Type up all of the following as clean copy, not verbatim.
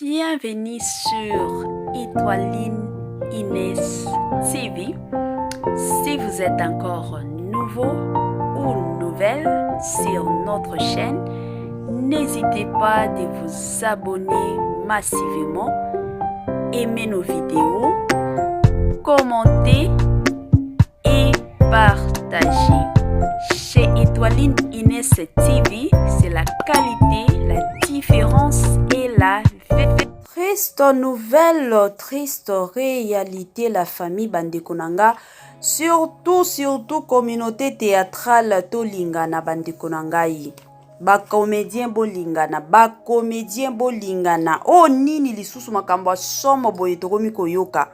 Bienvenue sur Étoiline Inès TV. Si vous êtes encore nouveau ou nouvelle sur notre chaîne, n'hésitez pas de vous abonner massivement, aimer nos vidéos, commenter et partager. Chez Étoiline Inès TV, c'est la qualité, la différence et la Triste nouvelle, triste réalité, la famille bandeko na nga, surtout surtout communauté théâtrale tolingana bandeko na ngai. Ba comédien bolingana, ba comédien bolingana. Oh nini lisusu makambo ya somo boye tokomi koyoka.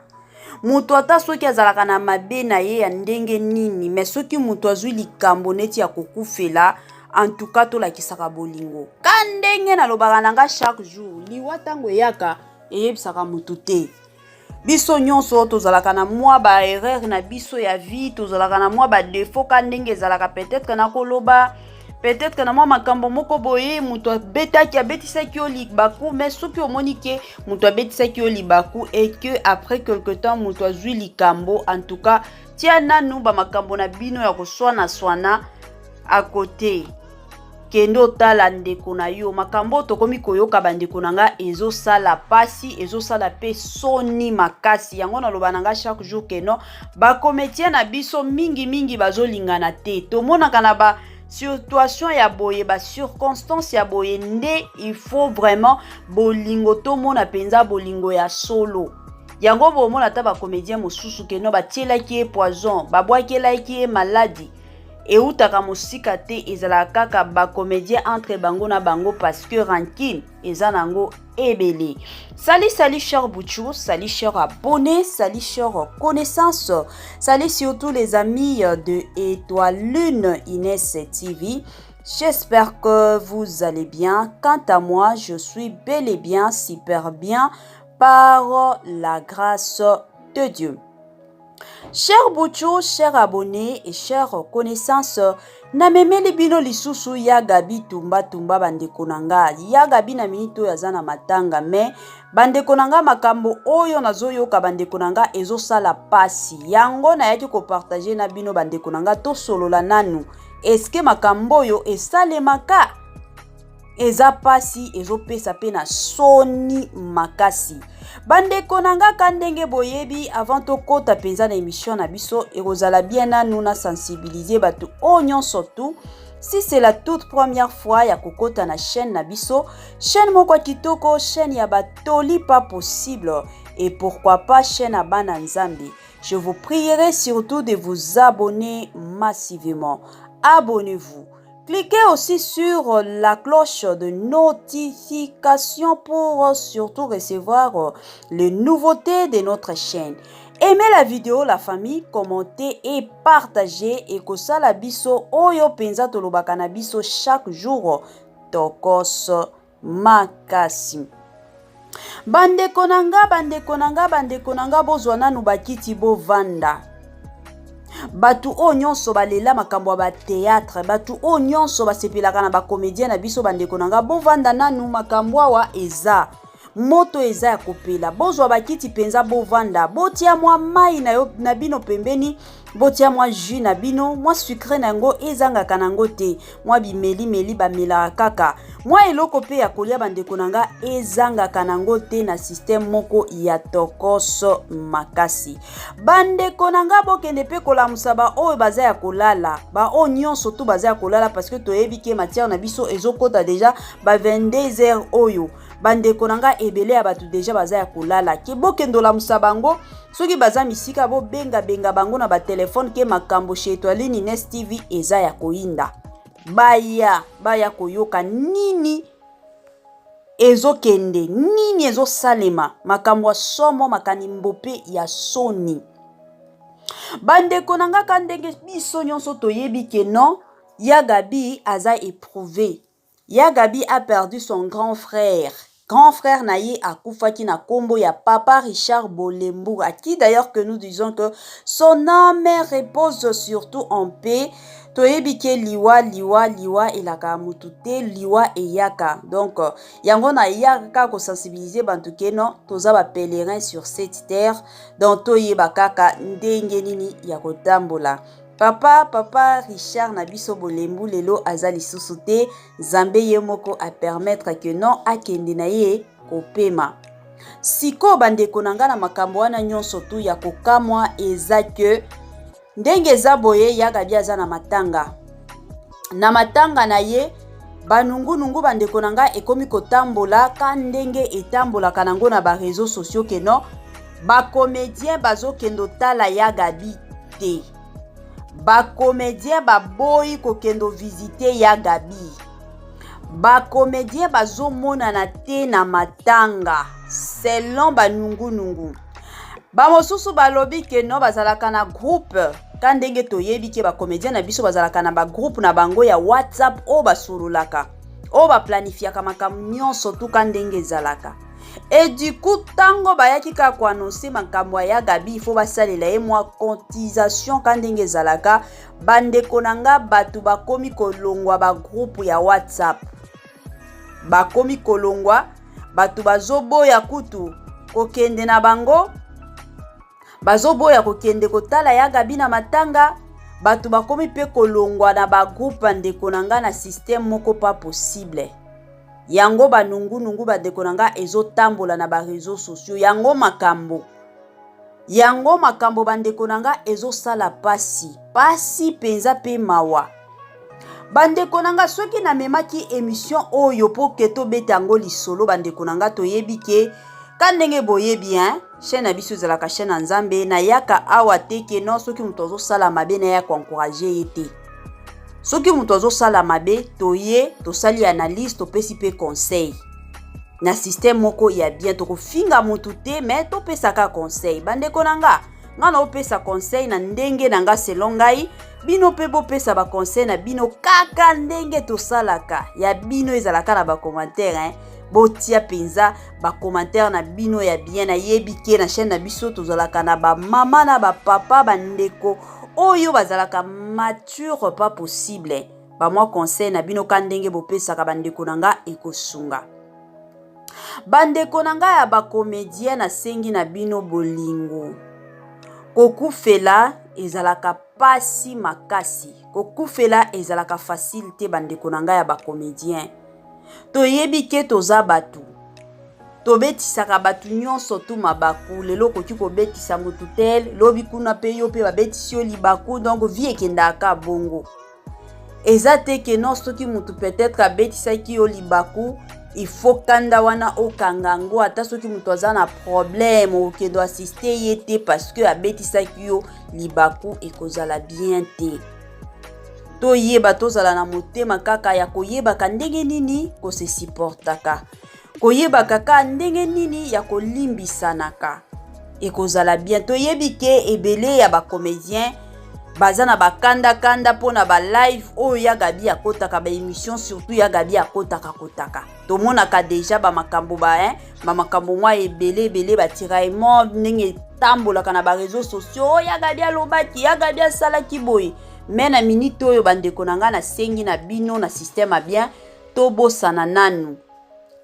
Moto ata soki azalaka na mabe na ye ya ndenge nini, mais soki moto azwi likambo neti ya kokufela, en tout cas tolakisaka bolingo. Ka ndenge nalobaka na nga chaque jour, liwa ntango eyaka eyebisaka motu te. Biso nyonso tozalaka na mwa ba erreur na biso ya vie, tozalaka na mwa ba défaut ka ndenge ezalaka peut-être na koloba, peut-être na mwa makambo moko boye moto abetaki abetisaki yo libaku. Mais soki omoni ke moto abetisaki yo libaku et que après quelque temps moto azwi likambo, en tout cas tia nanu bamakambo na bino ya koswana-swana à côté, kende otala ndeko na yo. Makambo oyo tokomi koyoka, bandeko na nga, ezosala pasi, ezosala mpe soni makasi. Yango naloba na nga chaque jour ke non, bacomédien na biso mingimingi bazolingana te. Tomonaka na ba situation ya boye, bacirconstance ya boye nde il faut vraiment bolingo, tomona mpenza bolingo ya solo. Yango bomona ata bacomédien mosusu ke non, batielaki ye poison, babwakelaki ye maladie eutaka mosika te, ezalaka kaka bacomédien entre bango na bango, parce que rancune eza nango ebele. Salut, salut cher Bouchou, salut cher abonné, salut cher connaissance, salut surtout les amis de Étoile Lune Inès TV. J'espère que vous allez bien. Quant à moi, je suis bel et bien super bien par la grâce de Dieu. Cher Bouchou, cher abonné et cher connaissance, namemeli bino lisusu ya Gabi Tumba Tumba. Bandeko na nga, ya Gabi na minute oyo aza na matanga, mais bandeko na nga, makambo oyo nazoyoka, bandeko na nga, ezosala pasi. Yango nayaki kopartager na bino, bandeko na nga, tosolola nanu. Eske makambo oyo esalemaka? Eza pasi, ezopesa mpe na soni makasi, bandeko na nga. Ka ndenge boyebi, avant tokɔta mpenza na émission na biso, ekozala bien nanu na sensibiliser bato oyo nyonso tu. Si c'est la toute première fois ya kokɔta na chaîne na biso, chaîne moko ya kitoko, chaîne ya batoli pas possible et pourquoi pas chaîne ya bana Nzambe, je vous prierai surtout de vous abonner massivement. Abonnez-vous. Cliquez aussi sur la cloche de notification pour surtout recevoir les nouveautés de notre chaîne. Aimez la vidéo, la famille, commentez et partagez et kosala biso oyo penza tolobaka na biso chaque jour, tokos makasi. Bandeko na nga, bandeko na nga, bandeko na nga, bozwa nanu bakiti, bovanda. Bato oyo nyonso balela makambo ya bathéâtre, bato oyo nyonso basepelaka na bacomédien na biso, bandeko na nga, bovanda nanu. Makambo awa eza moto, eza ya kopela. Bozwa bakiti mpenza, bovanda, botia mwa mai na, yo, na bino pembeni, botia mwa jus na bino, mwa sucre na yango ezangaka nango te, mwa bimelimeli bamelaka kaka, mwa eloko mpe ya kolia, bandeko na nga, ezangaka nango te na système moko ya tokoso makasi. Bandeko na nga, bokende mpe kolamusa baoyo baza ya kolala, baoyo nyonso tu baza ya kolala, parce que toyebi ke matière na biso ezokɔta déjà ba 22 heures oyo. Bandeko na nga, ebele ya bato déjà baza ya kolala, ke bokende olamusa bango. Soki baza misika, bobengabenga bango na batelefone ke makambo chez Etoiline Ines TV eza ya koyinda, baya baya koyoka nini ezokende, nini ezosalema. Makambo ya somo, makambo mpe ya soni, bandeko na nga. Ka ndenge biso nyonso toyebi ke non, ya Gabi aza éprouvé. Ya Gabi a perdu son grand frère. Grand frère na ye akufaki na nkombo ya papa Richard Bolembu, à qui d'ailleurs que nous disons que son âme repose surtout en paix. Toyebi ke liwa, liwa, liwa elakaka mutu te, liwa eyaka. Donc yango na yaka kaka ko sensibiliser bantu ke non, toza ba pèlerins sur cette terre, donc toyeba kaka ndenge nini ya kotambola. Papa, papa Richard na biso Bolembu lelo aza lisusu te, Nzambe ye moko a permettre que non akende na ye kopema. Sikoyo bandeko na nga, na makambo wana nyonso tu ya kokamwa eza ke ndenge eza boye, ya Gabi aza na matanga, na matanga na ye banungunungu, bandeko na nga, ekomi kotambola ka ndenge etambolaka nango na baréseaux sociaux ke non, bacomédien bazokende otala ya Gabi te, bacomédien baboyi kokende ovisite ya Gabi, bacomédien bazomonana te na matanga selon banungunungu. Bamosusu balobi ke no, bazalaka na groupe ka ndenge toyebi ke bacomédien na biso bazalaka na bagroupe na bango ya WhatsApp oyo basololaka, oyo baplanifiaka makambo nyonso tuka ndenge ezalaka. Et du coup, ntango bayaki kaka koannoncer makambo ya Gabi, ifo basalela ye mwa cotisation ka ndenge ezalaka. Bandeko na nga, bato bakomi kolongwa bagroupe ya WhatsApp, bakomi kolongwa, bato bazoboya kutu kokende na bango, bazoboya kokende kotala ya Gabi na matanga. Bato bakomi mpe kolongwa na bagroupe, bandeko na nga, na système moko pas possible. Yango banungunungu, bandeko na nga, ezotambola na baréseaux sociaux. Yango makambo, yango makambo, bandeko na nga, ezosala pasi, pasi mpenza mpe mawa. Bandeko na nga, soki namemaki émission oyo mpo ke tobeta yango lisolo, bandeko na nga, toyebi ke ka ndenge boyebi hein, chaîne na biso ezalaka chaîne ya Nzambe. Nayaka awa te ke non, soki moto azosala mabe naya koencourager ye te. Soki moto azosala mabe, toye tosali analyse, topesi mpe conseil na système moko ya bien. Tokofinga motu te, me topesaka conseil. Bandeko na nga, nga na opesa conseil na ndenge na nga selon ngai, bino mpe bopesa baconseil na bino kaka ndenge tosalaka. Ya bino ezalaka na bacommentaire hein? Botia mpenza bacommentaire na bino ya bien. Nayebi ke na chaîne na biso tozalaka na bamama na bapapa, bandeko oyo bazalaka mature pas possible. Bamwa conseil na bino ka ndenge bopesaka, bandeko na nga, ekosunga. Bandeko na ngai ya bacomédien, nasengi na bino bolingo. Kokufela ezalaka pasi makasi, kokufela ezalaka facile te. Bandeko na ngai ya bacomédien, toyebi ke toza bato, tobetisaka bato nyonso tu mabaku. Lelo okoki kobetisa motu tel, lobi kuna mpe yo mpe babetisi yo libaku. Donc vie ekendaka bongo. Eza te ke non, soki motu peut-être abetisaki yo libaku, il faut kanda wana okanga yango. Ata soki moto aza na problème, okende assister ye te parce que abetisaki yo libaku, ekozala bien te. Toyeba tozala na motema kaka ya koyebaka ndenge nini kose supportaka, koyeba kaka ndenge nini ya kolimbisanaka, ekozala bien. Toyebi ke ebele ya bacomédien baza na bakandakanda mpona balive oyo ya Gabi akotaka, baémission surtout ya Gabi akotaka kotaka. Tomonaka déjà bamakambo ba hein, bamakambo mwa ebele ebele, batiraillement ndenge etambolaka na baréseaux sociaux: oyo ya Gabi alobaki, ya Gabi asalaki boye. Me na minute oyo, bandeko na ngai, nasengi na bino na système ya bien, tobosana nanu,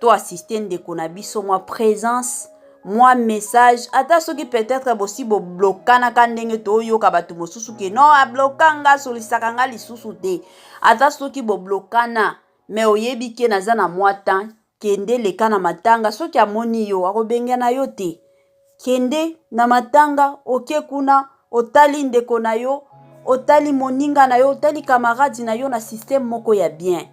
toassister ndeko na biso, mwa présence, mwa message. Ata soki peut-être bosi boblokanaka ndenge toyoka bato mosusu ke non, abloka nga, asolisaka nga lisusu te. Ata soki boblokana, me oyebi ke naza na mwa temps, kende leka na matanga. Soki amoni yo, akobengana yo te. Kende na matanga, oke kuna, otali ndeko na yo, otali moninga na yo, otali camarade na yo na système moko ya bien.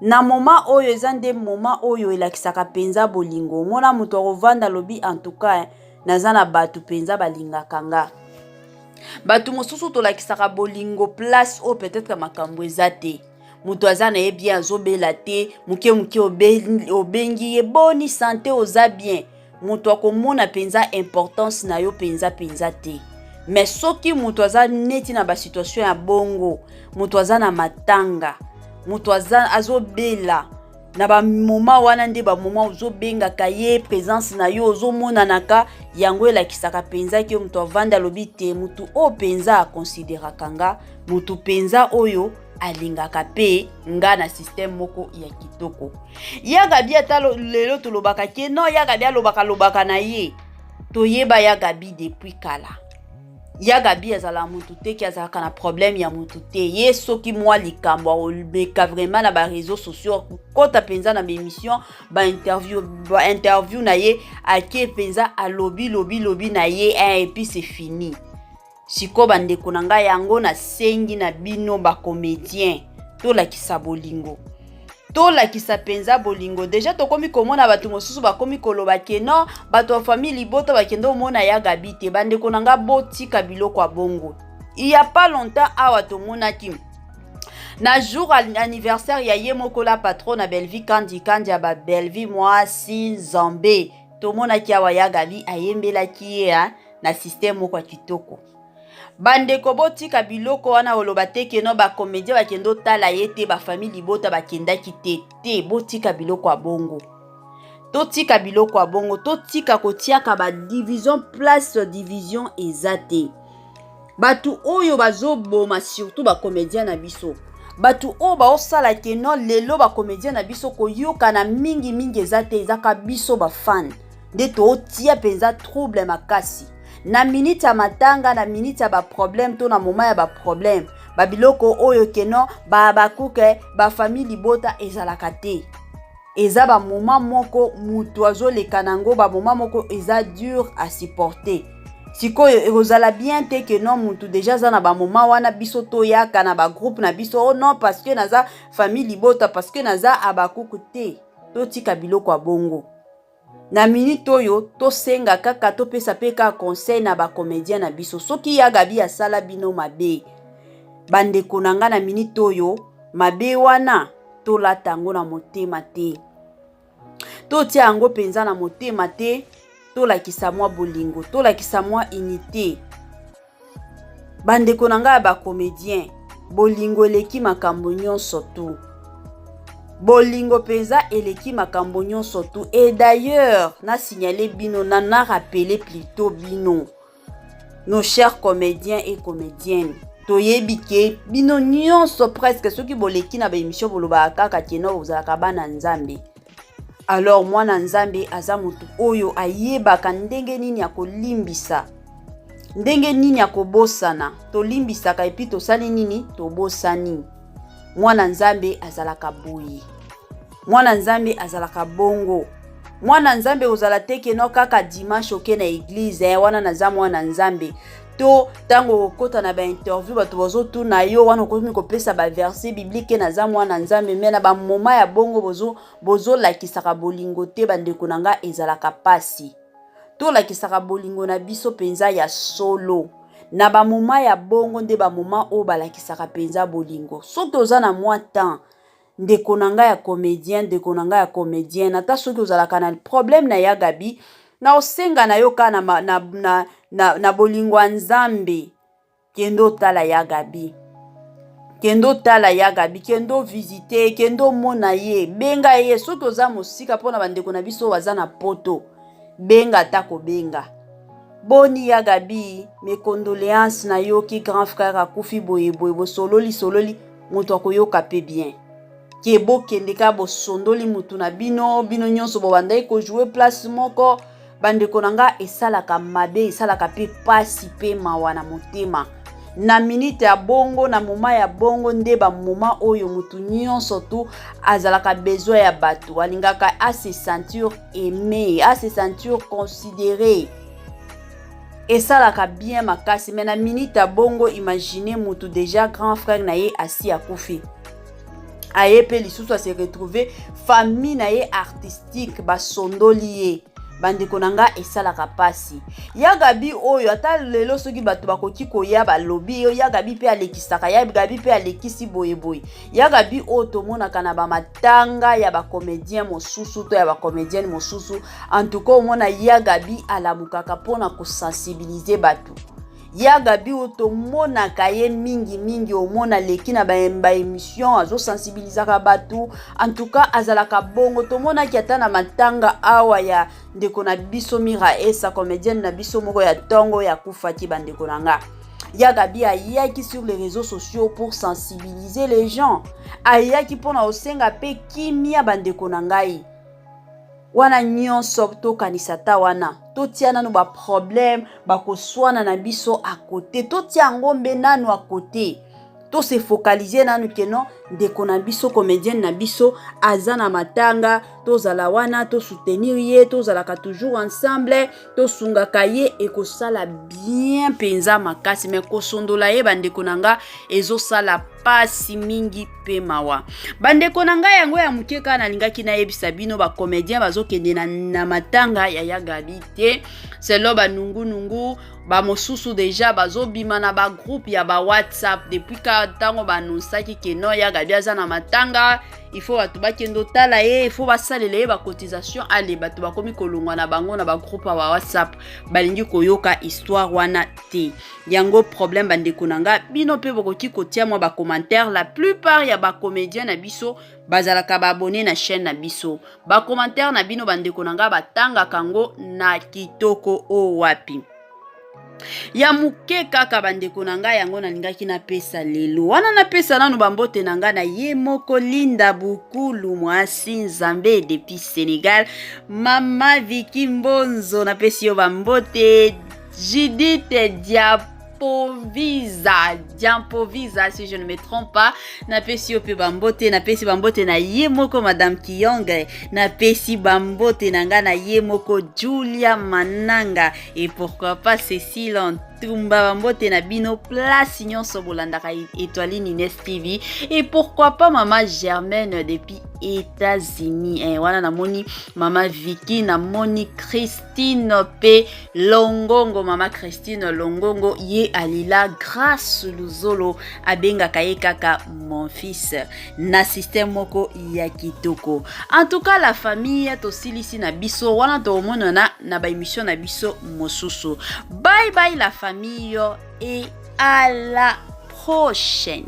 Na moment oyo eza nde moment oyo elakisaka mpenza bolingo. Omona moto akovanda, alobi: "En tout cas, naza na bato mpenza balingaka nga." Bato mosusu tolakisaka bolingo place oyo peut-être makambo eza te, moto aza na ye bien, azobela te, moke moke obengi ye: "Boni santé? Oza bien?" Moto akomona mpenza importance na yo mpenza mpenza te. Mais soki moto aza neti na basituation ya bongo, moto aza na matanga, moto aza azobela, Na bamoma wana nde bamoma ozobengaka ye, présence na yo ozomonanaka, yango elakisaka mpenza ke moto avandi alobi te, motu oyo mpenza akonsideraka nga, motu mpenza oyo alingaka mpe nga na système moko ya kitoko. Ya Gabi, ata lelo tolobaka ke non, ya Gabi alobaka lobaka na ye, toyeba ya Gabi depuis kala. Ya Gabi azalaka motu te ki azalaka na problème ya motu te. Ye soki mwa likambo, akoleka vraiment na baréseaux sociaux, akokɔta mpenza na baémission, bainterview, bainterview na ye, ake mpenza alobi lobi lobi na ye, et puis c'est fini. Sikoyo, bandeko na ngai, yango nasengi na bino bacomédien, tolakisa bolingo, tolakisa mpenza bolingo. Déjà tokomi komona bato mosusu bakomi koloba ke non, bato ya famille libota bakende omona ya Gabi te. Bandeko na nga, botika biloko ya bongo. Il y a pas longtemps awa, tomonaki na jour anniversaire ya ye moko la patron na Belvi Kandi, Kandi ya babelvi, mwasi Nzambe, tomonaki awa ya Gabi ayembelaki ye na système moko ya kitoko. Bandeko, botika biloko wana, oloba te ke non, bacomédien bakende otala ye te, bafamille libota bakendaki te. Te, botika biloko ya bongo, totika biloko ya bongo, totika kotiaka badivision place division eza te. Bato oyo bazoboma surtout bacomédien na biso, bato oyo baosala ke non, lelo bacomédien na biso koyokana mingimingi eza te, ezaka biso bafan nde tootia mpenza trouble makasi na minute ya matanga, na minute ya baproblème to na moment ya baproblème. Babiloko oyo ke non, bakuke bafamille libota ezalaka te. Eza bamoma moko mutu azoleka nango, bamoma moko eza dur à supporter. Sikoyo ekozala bien te ke non, mutu déjà aza na bamoma wana, biso toyaka na bagroupe na biso: oh non, parce que naza famille libota, parce que naza abakuku te. Totika biloko ya bongo. Na minute oyo, tosenga kaka, topesa mpe kaka conseil na bacomédien na biso: soki ya Gabi asala bino mabe, bandeko na nga, na minute oyo mabe wana tolata yango na motema te, totia yango mpenza na motema te. Tolakisa mwa bolingo, tolakisa mwa unité. Bandeko na ngai ya bacomédien, bolingo eleki makambo nyonso tu, bolingo mpenza eleki makambo nyonso tu. Et d'ailleurs, nasignale bino, na rappeler plutôt bino, nos chers comédiens et comédiennes, toyebi ke bino nyonso presque, soki boleki na baémission, bolobaka kaka ke non, bozalaka bana Nzambe. Alors mwana Nzambe aza motu oyo ayebaka ndenge nini ya kolimbisa, ndenge nini ya kobosana. Tolimbisaka et puis tosali nini? Tobosani. Mwana Nzambe azalaka boye, mwana Nzambe azalaka bongo. Mwana Nzambe ozala te ke non, kaka dimanche oke na église, wana naza mwana Nzambe. To ntango okota na bainterview, bato bazotuna yo, wana okomi kopesa baverset biblique, naza mwana Nzambe. Mais na bamoma ya bongo bozolakisaka bolingo te. Bandeko na nga, ezalaka mpasi. Tolakisaka bolingo na biso mpenza ya solo. Na bamoma ya bongo nde bamoma oyo balakisaka mpenza bolingo. Soki oza na mwa temps, ndeko na ngai ya comédien, ndeko na ngai ya comédienne, ata soki ozalaka na problème na ya Gabi, na osenga na yo kaka na bolingo ya Nzambe, kende otala ya Gabi, kende otala ya Gabi, kende ovisite, kende omona ye, benga ye soki oza mosika. Mpona bandeko na biso oyo baza na Poto, benga, ata kobenga: "Boni ya Gabi, mes condoléances, nayoki grand frère akufi boyeboye." Bosololi sololi, moto akoyoka mpe bien ke bokende kaka bosondoli mutu na bino, bino nyonso bobandaki kojouer place moko. Bandeko na nga, esalaka mabe, esalaka mpe pasi mpe mawa na motema. Na minute ya bongo, na moma ya bongo nde bamoma oyo motu nyonso tu azalaka besoin ya bato, alingaka ase sentir aimé, ase sentir considéré, esalaka bien makasi. Mais na minute ya bongo, imagine motu déjà grand frère na ye asi akufi, aye mpe lisusu ase retrouve famille na ye artistique basondoli ye. Bandeko na nga, esalaka mpasi. Ya Gabi oyo, ata lelo soki bato bakoki koya balobi ya Gabi mpe alekisaka, ya Gabi mpe alekisi boyeboye, ya Gabi oyo tomonaka na bamatanga ya bacomédien mosusu to ya bacomédienne mosusu, en tout cas omona ya Gabi alamukaka mpona kosensibiliser bato. Ya Gabi oyo tomonaka ye mingi mingi, omona aleki na ba émission, azosensibilisaka bato. En tout cas azalaka bongo. Tomonaki ata na matanga awa ya ndeko na biso Mira Esa, comédienne na biso moko ya ntongo oyo akufaki. Bandeko na nga, Ya Gabi ayaki sur les réseaux sociaux pour sensibiliser les gens, ayaki mpona kosenga mpe kimia. Bandeko na ngai, wana nyonso tokanisa ta wana, totia nanu baproblème, bakoswana na biso à côté, totia yango mbe nanu à côté, tose focaliser nanu que non, ndeko na biso, comédienne na biso aza na matanga, tozala wana, tosoutenir ye, tozalaka toujours ensemble, tosungaka ye, ekosala bien mpenza makasi. Me kosondola ye, bandeko na nga, ezosala pasi mingi mpe mawa. Bandeko na ngai, yango ya moke kaka nalingaki nayebisa bino, bacomédien bazokende na matanga ya Ya Gabi te, selo banungunungu. Bamosusu déjà bazobima na bagroupe ya bawhatsapp depuis ka ntango baannonsaki que non, Ya Gabi aza na matanga, il faut bato bakende otala ye, il faut basalela ye bacotisation. Ale, bato bakomi kolongwa na bango na bagroupe ya bawhatsapp, balingi koyoka histoire wana te. Yango problème. Bandeko na nga, bino mpe bokoki kotia mwa bacommentaire. La plupart ya bacomédien na biso bazalaka baabonnés na chaîne na biso. Bacommentaire na bino, bandeko na nga, batangaka yango na kitoko. O wapi ya moke kaka, bandeko na ngai, yango nalingaki napesa lelo wana. Napesa nanu bambote na ngai na ye moko Linda Bukulu, mwasi Nzambe depuis Sénégal. Mama Viki Mbonzo, napesi yo bambote. Judith Diapovisa, Diampovisa si je ne me trompe pas, napesi yo mpe bambote. Napesi bambote na ye moko Madame Kiyong, napesi bambote na ngai na ye moko Julia Mananga et pourquoi pas Cécile Ntumba. Bambote na bino place nyonso bolandaka Étoiline Ines TV et pourquoi pas Mama Germaine depuis États-Unis. Wana namoni Mama Vicky, namoni Christine mpe Longongo, Mama Christine Longongo, ye alila Grâce Luzolo, abengaka ye kaka mon fils na système moko ya kitoko. En tout cas la famille, tosilisi na biso wana, tokomonana na baémission na biso mosusu. Bye bye la famille et à la prochaine.